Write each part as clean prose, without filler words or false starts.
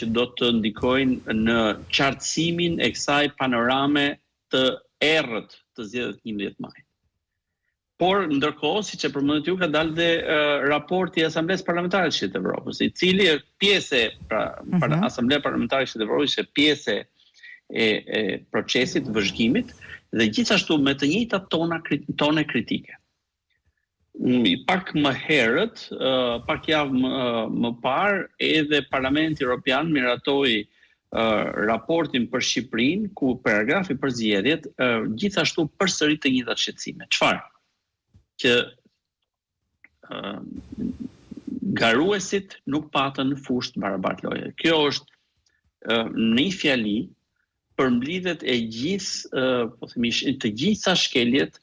që do të ndikojnë në qartësimin e kësaj panorame të errët të zgjedhjeve të 11 majit. Por ndërkohë, siç e përmendët ju, ka dalë dhe uh, raporti i Asamblesë Parlamentare të Këshillit të Evropës, i cili është pjesë e pra, mm -hmm. Asambleja Parlamentare e Këshillit të Evropës është pjesë e, e procesit të vëzhgimit dhe gjithashtu me të njëjtat tona tone kritike. Pak më herët, pak javë më, më parë, edhe Parlamenti Evropian miratoi raportin për Shqipërinë, ku paragrafi për zgjedhjet gjithashtu përsërit të njëjtat shqetësime. Çfarë? Që garuesit nuk patën fushë të barabartë loje. Kjo është në një fjali përmblidhet e gjithë, po themi, të gjitha shkeljet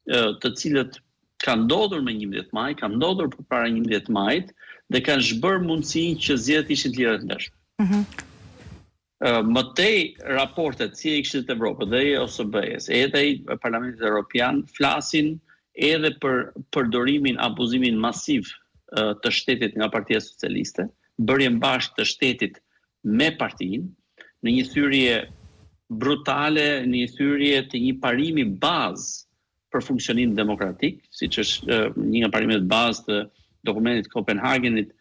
të cilët kanë ndodhur me 11 maj, kanë ndodhur përpara 11 majit dhe kanë zhbërë mundësinë që zgjedhjet ishin të lira të ndershme. Mm -hmm. Më tej raportet si e Këshillit të Evropës dhe i OSBE-s, edhe i Parlamentit Evropian flasin edhe për përdorimin, abuzimin masiv të shtetit nga Partia Socialiste, bërjen bashkë të shtetit me partinë, në një thyrje brutale, në një thyrje të një parimi bazë për funksionim demokratik, siç është një nga parimet bazë të dokumentit të Kopenhagenit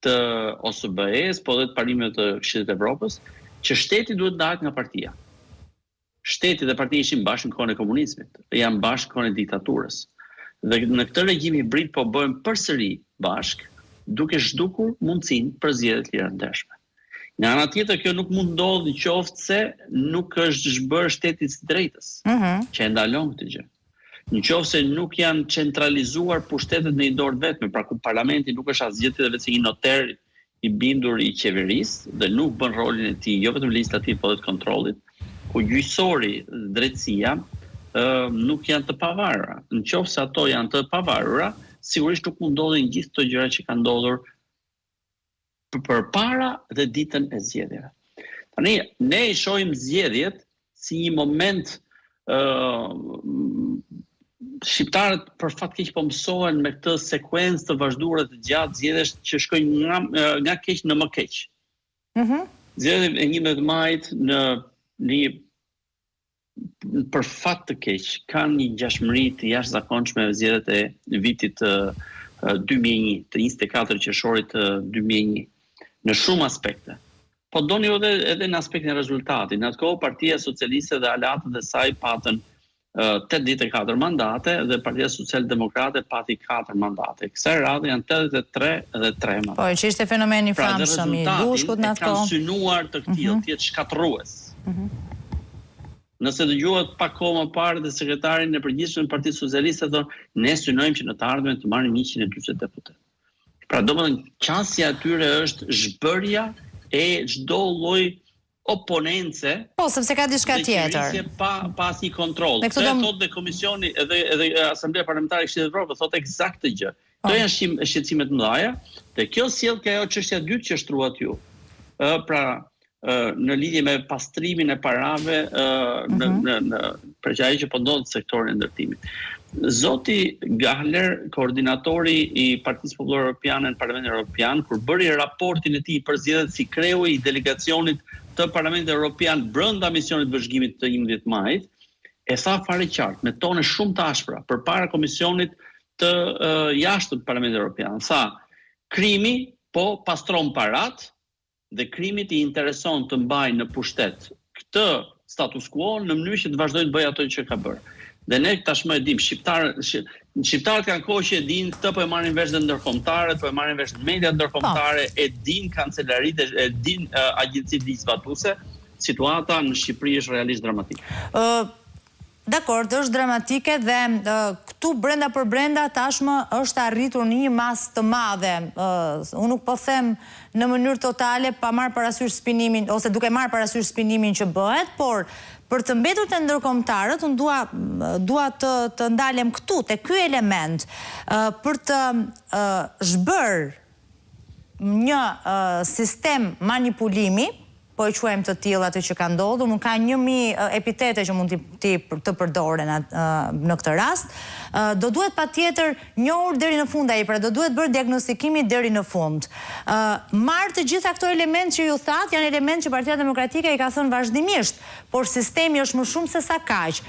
të OSBE-s, po edhe të parimeve të Këshillit të Evropës, që shteti duhet ndahet nga partia. Shteti dhe partia ishin bashkë në kohën e komunizmit, janë bashkë në kohën e diktaturës. Dhe në këtë regjim hibrid po bëhen përsëri bashkë, duke zhdukur mundësinë për zgjedhje të lira të ndershme. Nga ana tjetër kjo nuk mund të ndodhë në qoftë se nuk është zhbërë shteti i së drejtës, mm -hmm. që e ndalon këtë gjë. Në qoftë se nuk janë centralizuar pushtetet në një dorë të vetme, pra ku parlamenti nuk është asgjë tjetër veçse një noter i bindur i qeverisë dhe nuk bën rolin e tij jo vetëm legjislativ por edhe të kontrollit, ku gjyqësori dhe drejtësia ë nuk janë të pavarura. Në qoftë se ato janë të pavarura, sigurisht nuk mund ndodhin gjithë këto gjëra që kanë ndodhur përpara dhe ditën e zgjedhjeve. Tani ne i shohim zgjedhjet si një moment ë shqiptarët për fat keq po mësohen me këtë sekuencë të vazhduar të gjatë zgjedhjesh që shkojnë nga nga keq në më keq. Mhm. Mm Zgjedhjet e 11 majit në në një për fat të keq kanë një ngjashmëri të jashtëzakonshme me zgjedhjet e vitit 2001, të 24 qershorit të 2001, në shumë aspekte. Po doni edhe edhe në aspektin e rezultatit. Në atë kohë Partia Socialiste dhe aleatët e saj patën 84 mandate dhe Partia Social Demokrate pati 4 mandate. Kësaj radhe janë 83 dhe 3 mandate. Po, që ishte fenomeni i pra, famshëm i Dushkut në atë kohë. Kanë synuar të këtillë, mm -hmm. të jetë shkatërrues. Mm -hmm. Nëse dëgjuat pak kohë më parë dhe sekretarin e përgjithshëm të Partisë Socialiste thonë, ne synojmë që në të ardhmen të marrim 140 deputetë. Pra domethënë qasja e tyre është zhbërja e çdo lloj oponence. Po, sepse ka diçka tjetër. Pa pa asnjë kontroll. Këtë do... thotë dhe komisioni edhe edhe Asambleja Parlamentare e Këshillit të Evropës thotë ekzakt këtë gjë. Po. Këto janë shqetësime të mëdha dhe kjo sjell ke ajo çështja e dytë që shtruat ju. Ë pra në lidhje me pastrimin e parave ë në mm -hmm. në në për që ajo që po ndodh në sektorin e ndërtimit. Zoti Gahler, koordinatori i Partisë Popullore Europiane në Parlamentin Evropian, kur bëri raportin e tij për zgjedhjet si kreu i delegacionit të Parlamentit Evropian brenda misionit të vëzhgimit të 11 majit, e tha fare qartë, me tone shumë të ashpra, përpara komisionit të uh, jashtëm të Parlamentit Evropian. Tha, krimi po pastron parat, dhe krimit i intereson të mbajë në pushtet këtë status quo në mënyrë që të vazhdojë të bëjë ato që ka bërë. Dhe ne tashmë e dimë, shqiptarët shqiptarët kanë kohë që e dinë këtë, po e marrin vesh dhe ndërkombëtarët, po e marrin vesh mediat ndërkombëtare, po. e dinë kancelaritë, e dinë uh, agjencitë ligjzbatuese, situata në Shqipëri është realisht dramatike. Ë uh, Dakord, është dramatike dhe këtu brenda për brenda tashmë është arritur në një masë të madhe, unë nuk po them në mënyrë totale pa marrë parasysh spinimin ose duke marrë parasysh spinimin që bëhet, por për të mbetur te ndërkombëtarët, unë dua dua të të ndalem këtu te ky element për të zhbërë një sistem manipulimi. Po e quajmë të tillë atë që ka ndodhur, mund ka 1000 epitete që mund t'i të përdoren në këtë rast. Do duhet patjetër njohur deri në fund ai, pra do duhet bërë diagnostikimi deri në fund. Marrë të gjitha këto elementë që ju thatë, janë elementë që Partia Demokratike i ka thënë vazhdimisht, por sistemi është më shumë se sa kaq.